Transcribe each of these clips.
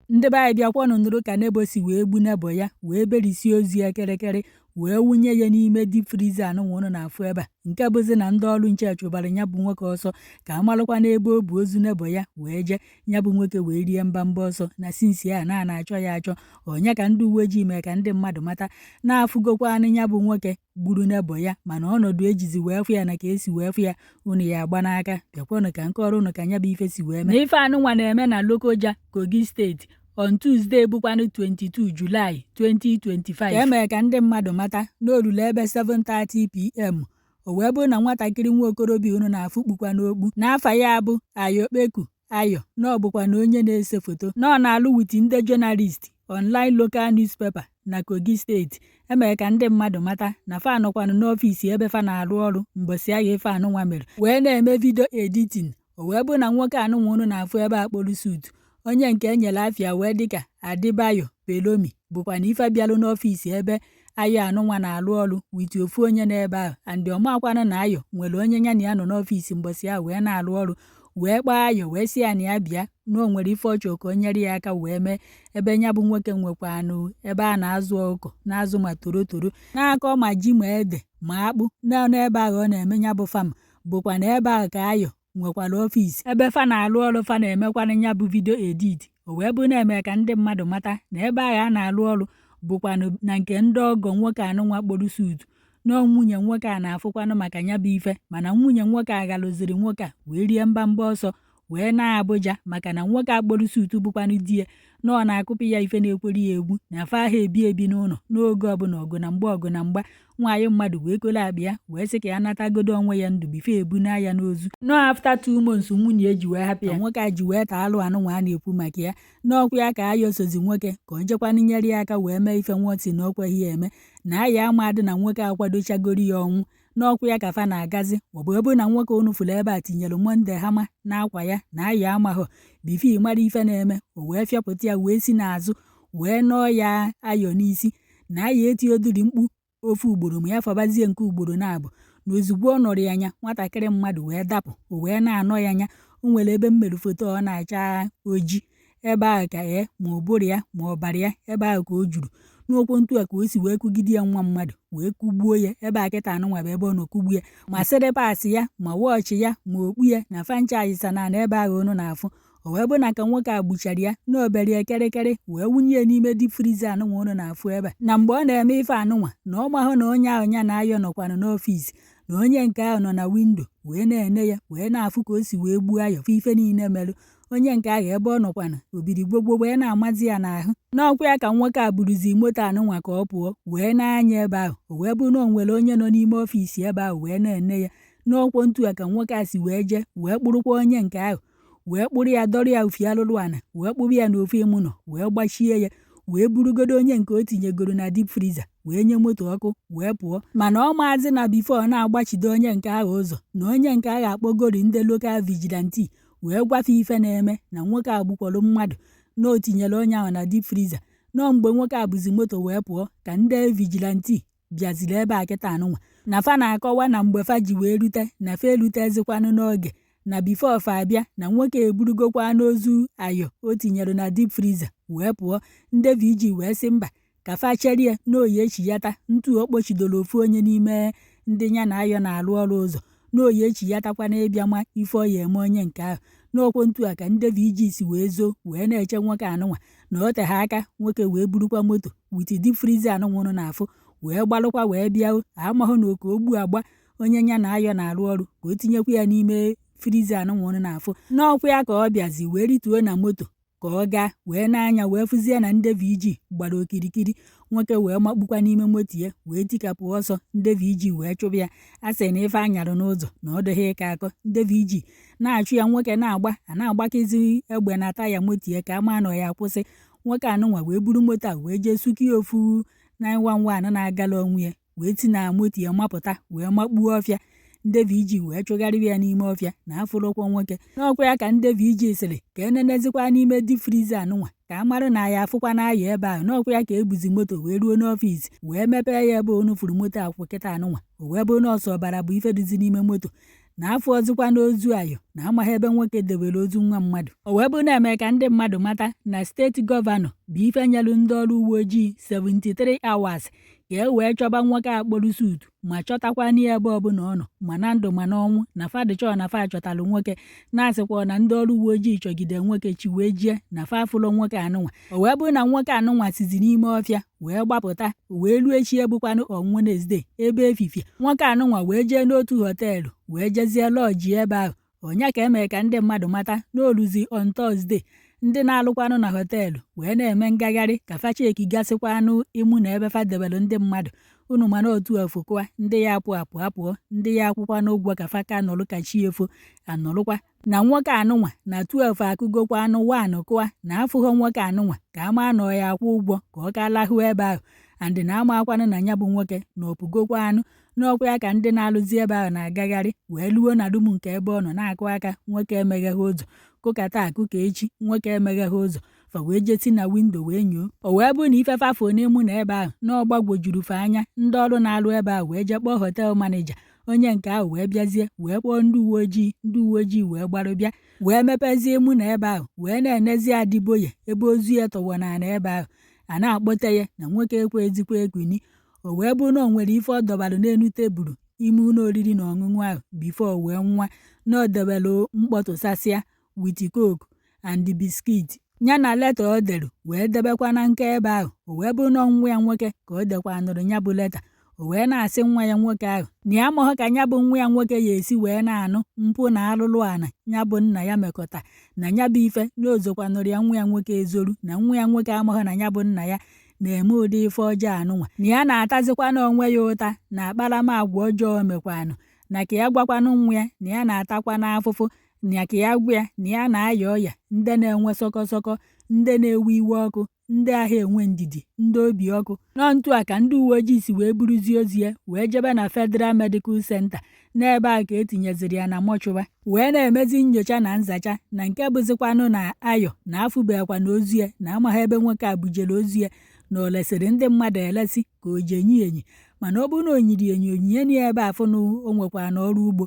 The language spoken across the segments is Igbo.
Ndị be anyị, bịakwanụ nụrụ ka neighbour si wee gbu neighbour ya, wee berisie ozu ya kịrịkịrị, wee wụnye ya n'ime deep freezer anụnwa ụnụ na-afụ ebe a, nke bụzi na ndị ọrụ nche chụbara ya bụ nwoke ọsọ ka a malụkwa n'ebe o bu ozu neighbour ya wee jee. Ya bụ nwoke wee rie mbamba ọsọ na since a na na-achọ ya achọ. Onye ka ndị uwe ojii mee ka ndị mmadụ mata na-afụgokwanụ ya bụ nwoke gburu neighbour ya, mana ọnọdụ ejizi wee fụ ya na ka esi wee fụ ya, unu ya agba n'aka. Bịakwanụ ka nke ọrụ unu ka ya bụ ife si wee mee. Na ife anụnwa na-eme na Lokoja, Kogi Steeti, on Tuesday bụkwanụ 22 July 2025. Ka e mere ka ndị mmadụ mata na o ruru ebe 7:30 p.m., o wee bụrụ na nwatakịrị nwa okorobịa unu na-afụ kpukwa n'okpu n'afa ya bụ Ayokpeku Ayo, na ọ bụkwa na onye na-ese foto, na ọ na-alụ with ndị journalist online local newspaper na Kogi Steeti. Emere ka ndị mmadụ mata na fa nọkwanụ n'ọfịs ebe fa na-arụ ọrụ mbọsị ahụ ife anụnwa mere, wee na-eme video editing. O wee bụrụ na nwoke anụnwa unu na-afụ ebe a kpọrọ suit, onye nke enyere afịa wee dịka Adebayo Pelomi, bụkwa na ife bịalụ n'ọfịs ebe Ayo anụnwa na-arụ ọrụ with ofu onye n'ebe ahụ, and ọmakwanụ na Ayo nwere onye ya na ya nọ n'ọfịs mbọsị ahụ wee na-arụ ọrụ, wee kpọọ Ayo wee sị ya na ya bịa, na o nwere ife ọchọ ka o nyere ya aka wee mee. Ebe ya bụ nwoke nwekwanụ ebe a na-azụ ọkụkọ, na-azụ ma torotoro, na-akọ ma ji ma ede ma akpụ na n'ebe ahụ ọ na-eme ya bụ farm, bụkwa na ebe ahụ ka Ayo nwekwara ọfịs ebe fa na-arụ ọrụ, fa na-emekwanụ ya bụ video edit. O wee bụ na-eme ka ndị mmadụ mata na ebe ahụ a na-arụ ọrụ bụkwanụ na nke ndị ọgọ nwoke anụnwa kpọrọ suit, na nwunye nwoke a na-afụkwanụ maka ya bụ ife. Mana nwunye nwoke a ghalụziri nwoke a wee rie mbamba ọsọ wee na Abuja, maka na nwoke a kpọrọ suit bụkwanụ di ya, na ọ na-akụpụ ya ife na-ekwere ya egwu, na fa ahụ ebi ebi n'ụlọ n'oge ọbụla, ọgụ na mgba, ọgụ na mgba. Nwaanyị mmadụ wee kolo akpa ya wee sị ka ya natagodo onwe ya ndụ before ebuna ya n'ozu. Nọ after 2 months nwunye eji wee hapụ ya, nwoke a ji wee taa alụ anụnwa a na-ekwu maka ya. N'ọkwa ya ka Ayo sozi nwoke ka o jekwanụ nyere ya aka wee mee ife nwa si na o kweghị ya eme, na aya amadị na nwoke akwadochagoro ya ọnwụ. N'ọkwa ya ka fa na-agazi, ọ bụ ebe na nwoke unu fụrụ ebe a tinyere Monday hammer n'akwa ya na Ayo amahọ. Before mara ife na-eme, o wee fịọpụta ya wee si n'azụ wee nọọ ya Ayo n'isi, na Ayo etioduri mkpu ofu ugboro ma ya fọbazie nke ugboro na-abụ, na ozugbo ọ nọrọ ya anya, nwatakịrị mmadụ wee dapụ, o wee na-anọ ya anya. O nwere ebe m mere foto, ọ na-acha oji ebe ahụ ka ee ma ụbụrụ ya ma ọbara ya ebe ahụ ka o juru n'okwu ntu a ka o si wee kụgide ya, nwa mmadụ wee kụgbuo ya ebe a kịta anụnwa bụ ebe ọ nọ kụgbuo ya, ma slippers ya ma watch ya ma okpu ya na fancha ayịsa na ebe ahụ unu na-afụ. O wee bụ na ka nwoke a gbuchara ya na obere ya kịrịkịrị wee wunye ya n'ime deep freezer anụnwa unu na-afụ ebe a. Na mgbe ọ na-eme ife anụnwa, na ọ mahụ na onye ahụ ya na Ayo nọkwanụ n'ọfịs, na onye nke ahụ nọ na window wee na-ene ya, wee na-afụ ka o si wee gbuo Ayo, fụ ife niile merụ. Onye nke ahụ ebe ọ nọkwanụ obiri gbogbo wee na-amazi ya n'ahụ. N'ọkwa ya ka nwoke a buruzi moto anụnwa ka ọ pụọ wee na-anya ebe ahụ. O wee bụrụ na o nwere onye nọ n'ime ọfịs ebe ahụ wee na-ene ya. N'ọkwọ ntu a ka nwoke a si wee jee wee kpụrụkwa onye nke ahụ, wee kpụrụ ya, dọrọ ya ufi alụlụ ana, wee kpụrụ ya n'ofu ịmụnọ wee gbachie ya, wee burugodo onye nke o tinyegoro na deep freezer, wee nye moto ọkụ wee pụọ. Mana ọ maazi na before na-agbachido onye nke ahụ ụzọ, na onye nke ahụ akpọgori ndị local vigilante wee gwafe ife na-eme, na nwoke a gbukwara mmadụ, na o tinyere onye ahụ na deep freezer. Nọọ mgbe nwoke a buzi moto wee pụọ ka ndị vigilante bịaziri ebe a kịta anụnwa na fa na-akọwa na mgbe fa ji wee rute, na fa erutezikwanụ n'oge, na before fa abịa, na nwoke eburugokwa n'ozu Ayo o tinyere na deep freezer wee pụọ. Ndị VG wee sị mba, ka fa cherie na oyi echiyata ntu o kpochidoro ofu onye n'ime ndị ya na Ayo na-arụ ọrụ ụzọ, na oyi echiyatakwa na ịbịa ma ife ọ ya eme onye nke ahụ. N'okwu ntu a ka ndị VG si wee zoo wee na-eche nwoke anụnwa, na o tegha aka nwoke wee burukwa moto with deep freezer anụnwa ụnụ na-afụ wee gbalụkwa wee bịa. Amahụ na oke ogbu agba onye ya na Ayo na-arụ ọrụ ka o tinyekwa ya n'ime freezer anụnwa ụnụ na-afụ. N'ọkwa ya ka ọ bịazi wee rituo na moto ka ọ gaa wee na-anya, wee fụzie na ndị VG gbara okirikiri nwoke, wee makpukwa n'ime moto ya wee tikapụ ọsọ. Ndị VG wee chụba ya. A sị na ife anyarụ n'ụzọ na ọ dịghị ịka akọ. Ndị VG na-achụ ya, nwoke na-agba, a na-agbakịzi egbe na taya moto ya ka a maa na ọ ya akwụsị. Nwoke anụnwa wee buru moto a wee jee sukie ofu 911 na-agala onwe ya, wee ti na moto ya mapụta wee makpuo ọfịa. Ndị VG wee chụgharịwa ya n'ime ọfịa na afụrụkwa nwoke. N'ọkwa ya ka ndị VG sịrị ka enenezikwa n'ime deep freezer anụnwa ka a mara na ya afụkwa na Ayo ebe ahụ. N'ọkwa ya ka ebuzi moto wee ruo n'ọfịs wee mepee ya ebe unu furu moto akwụ kịta anụnwa. O wee bụrụ na ọsọ ọbara bụ ife dịzi n'ime moto. Na afụọzikwa n'ozu Ayo, na amaghị ebe nwoke debere ozu nwa mmadụ. O wee bụ na-eme ka ndị mmadụ mata na steeti gọvanọ bụ ife nyelu ndị ọrụ uwe ojii 73 hours ka e wee chọba nwoke a kpọrọ suit, ma chọtakwana ya ebe ọbụla ọ nọ, ma na ndụ ma n'ọnwụ, na fadịchọ na fa chọtalụ nwoke. Na-asịkwa na ndị ọrụ uwe ojii chọgide nwoke chi wee jie, na fa afụlọ nwoke anụnwa. O wee bụrụ na nwoke anụnwa sizi n'ime ọfịa wee gbapụta, wee luo echi ebukwanụ on Wednesday ebe efifie. Nwoke anụnwa wee jee n'otu họteelụ, wee jezie lọji ebe ahụ. Onye ka emee ka ndị mmadụ mata n'oluzi on Thursday, ndị na-alụkwanụ na họteelụ wee na-eme ngagharị ka fa cheki gasịkwanụ ịmụ na ebe fa debere ndị mmadụ. Unu mana otu ofukụa ndị ya apụ apụ apụọ, ndị ya akwụkwanụ ụgwọ ka fa ka nọrụ ka chi efo anọrụkwa. Na nwoke anụnwa na 12 akụgokwa anụ 1 kụa na afụghọ nwoke anụnwa, ka ama na ọ ya akwụ ụgwọ ka ọ ka lahụ ebe ahụ, and na amakwanụ na ya bụ nwoke na ọpụgokwa anụ n'ọkwa ya. Ka ndị na-alụzi ebe ahụ na-agagharị wee luo na room nke ebe ọ nọ na-akụ aka, nwoke emegheghị ụzọ. Kụkata akụ ka echi, nwoke emegheghị ụzọ. Fa wee jesi na window wee nyoo. O wee bụrụ na ife fafo n'ịmụ na ebe ahụ na ọ gbagwojuru fa anya. Ndị ọrụ na-alụ ebe ahụ wee jee kpọọ hotel manager. Onye nke ahụ wee bịazie wee kpọọ ndị uwe ojii. Ndị uwe ojii wee gbarụ bịa, wee mepezie ịmụ na ebe ahụ, wee na-enezi Adeboye ebe ozu ya tọwọ n'ala ebe ahụ. A na-akpọte ya na nwoke ekwezikwa ekuni. O wee bụrụ na o nwere ife ọ dọbalụ n'elu tebụl ime ụlọ oriri na ọṅụṅụ ahụ before wee nwa, na o debelụ mkpọtụsasịa with coke and biscuit ya na leta o dere, wee debekwa na nka ebe ahụ. O wee bụrụ na nwa ya nwoke ka o dekwanụrụ ya bụ leta. O wee na-asị nwa ya nwoke ahụ na ya amaghọ ka ya bụ nwa ya nwoke ya esi wee na-anụ mpụ na alụlụ ana ya bụ nna ya mekọta na ya bụ ife, na ozokwanụrụ ya nwa ya nwoke ezoru, na nwa ya nwoke amaghọ na ya bụ nna ya na-eme ụdị ife ọjọọ anụnwa, na ya na-atazikwa n'onwe ya ụta na akparamagwa ọjọọ mekwanụ, na ka ya gwakwanụ nwa ya na ya na-atakwa n'afụfụ, na ka ya gwa ya na ya na-aya ọya ndị na-enwe sọkọsọkọ, ndị na-ewe iwe ọkụ, ndị agha enwe ndidi, ndị obi ọkụ nọ. Ntu a ka ndị uwe ojii si wee buruzie ozu ya wee jebe na Federal Medical Center. N'ebe a ka etinyeziri ya na mortuary, wee na-emezi nyocha na nzacha. Na nke bụzikwanụ na Ayo na afụbeghịkwa na ozu ya, na amaghị ebe nwoke a bujere ozu ya, na o lesịrị ndị mmadụ elesi ka o ji enyi enyi. Mana ọ bụrụ na o nyiri enyi onyinye na ebe afụ na o nwekwa n'ọrụ ugbo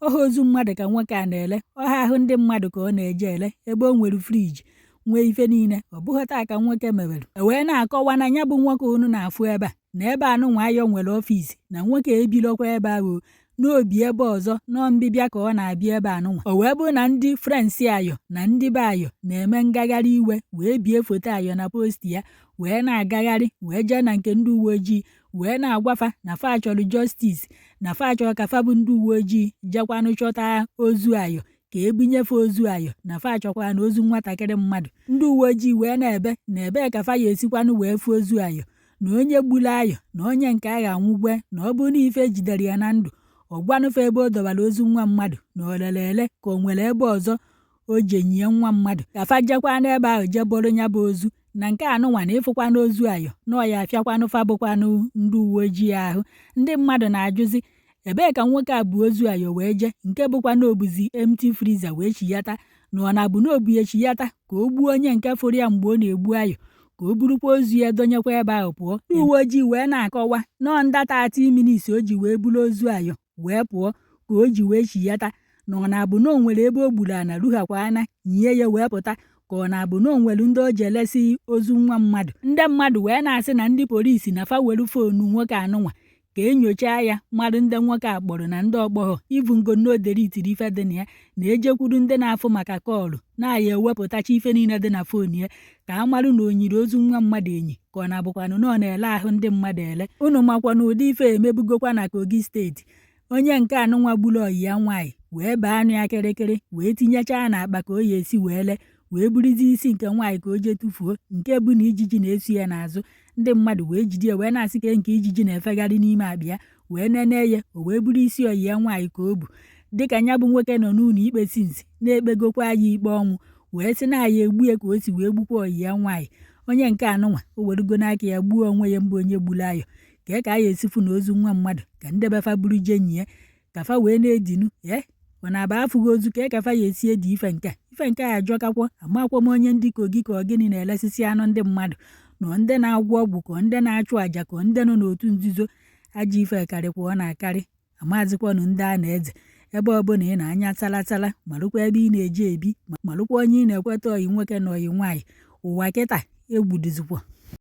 ọha ozu mmadụ ka nwoke a na-ele, ọha ahụ ndị mmadụ ka ọ na-eje ele, ebe o nwere fridge, nwee ife niile. Ọ bụghị taa ka nwoke mewere. E wee na-akọwa na ya bụ nwoke unu na-afụ ebe a na ebe anụnwa Ayo nwere ọfịs, na nwoke ebilokwa ebe ahụ, n'obi ebe ọzọ nọọ mbibịa ka ọ na-abịa ebe anụnwa. O wee bụrụ na ndị friends Ayo na ndị be Ayo na-eme ngagharị iwe, wee bie foto Ayo na post ya, wee na-agagharị, wee jee na nke ndị uwe ojii, wee na-agwafa na fa chọrọ justice, na fa chọrọ ka fa bụ ndị uwe ojii jekwanụ chọta ozu Ayo, ka ebunyefe ozu Ayo, na fa chọkwa na ozu nwatakịrị mmadụ. Ndị uwe ojii wee na-ebe na ebee ka fa ya esikwanụ wee fụ ozu Ayo, na onye gburu Ayo, na onye nke agha anwụgwe, na ọ bụrụ na ife ejidere ya na ndụ, ọ gwanụfe ebe o dọbara ozu nwa mmadụ, na o lere ele ka o nwere ebe ọzọ o jenyie nwa mmadụ, ka fa jekwa n'ebe ahụ jee bọrọ ya bụ ozu. Na nke anụnwa na ịfụkwa n'ozu Ayo na ọ ya afịakwanụ fa bụkwanụ ndị uwe ojii ahụ. Ndị mmadụ na-ajụzi ebee ka nwoke a bụ ozu Ayo wee jee, nke bụkwa na obuzi empty freezer wee chiyata, na ọ na-abụ na obu ya chiyata ka o gbuo onye nke fụrụ ya mgbe ọ na-egbu Ayo, ka o burukwa ozu ya donyekwa ebe ahụ pụọ. Ndị uwe ojii wee na-akọwa nọọ nda 30 minutes o ji wee buru ozu Ayo wee pụọ ka o ji wee chiyata, na ọ na-abụ na o nwere ebe o gburu ana rughakwa ana nyie ya wee pụta, ka ọ na-abụ na o nwere ndị o ji elesi ozu nwa mmadụ. Ndị mmadụ wee na-asị na ndị polisi na fa were phone nwoke anụnwa ka enyochaa ya, mmadụ ndị nwoke a kpọrọ na ndị ọkpọghọ ivungo na oderitiri ife dị na ya, na ejekwuru ndị na-afụ maka call na-aya ewepụtacha ife niile dị na phone ya, ka a marụ na o nyiri ozu nwa mmadụ enyi, ka ọ na-abụkwanụ na ọ na-ele ahụ ndị mmadụ ele. Unu makwa na ụdị ife emebugokwa na Kogi steeti. Onye nke anụnwa gburu ọyị ya nwaanyị, wee baa anụ ya kịrịkịrị, wee tinyechaa n'akpa ka o ya esi wee lee, wee buruzie isi nke nwaanyị ka o jee tụfuo, nke bụ na ijiji na-esu ya n'azụ. Ndị mmadụ wee jide ya, wee na-asị ka nke ijiji na-efegharị n'ime akpa ya, wee nene ya, o wee buru isi ọyị ya nwaanyị ka o bu. Dịka ya bụ nwoke nọ n'ụlọ ikpe since na-ekpegokwa ya ikpe ọnwụ, wee sị na ya egbu ya ka o si wee gbukwa ọyị ya nwaanyị. Onye nke anụnwa o werugo n'aka ya gbuo onwe ya mbụ onye gburu Ayo. Ka a ya esifu na ozu nwa mmadụ ka ndebefa buru jee nyie ka fa wee na-edinu ee ọ na-aba afụghị ozu ka fa ya esi edi ife nke a. Ife nke a ajọkakwa. Amakwa m onye ndị Kogi ka ọ gịnị na-elesisi anụ ndị mmadụ, na ndị na-agwọ ọgwụ, ka ndị na-achụ àjà, ka ndị nọ n'otu nzuzo. Ajọ ife karịkwa ọ na-akarị. Amazikwanụ ndị a na-eze. Ebe ọbụla ị na-anya talatala, malụkwa ebe ị na-eje ebi, malụkwa onye ị na-ekweta, ọyị nwoke na ọyị nwaanyị. Ụwa kịta egwu dịzikwa.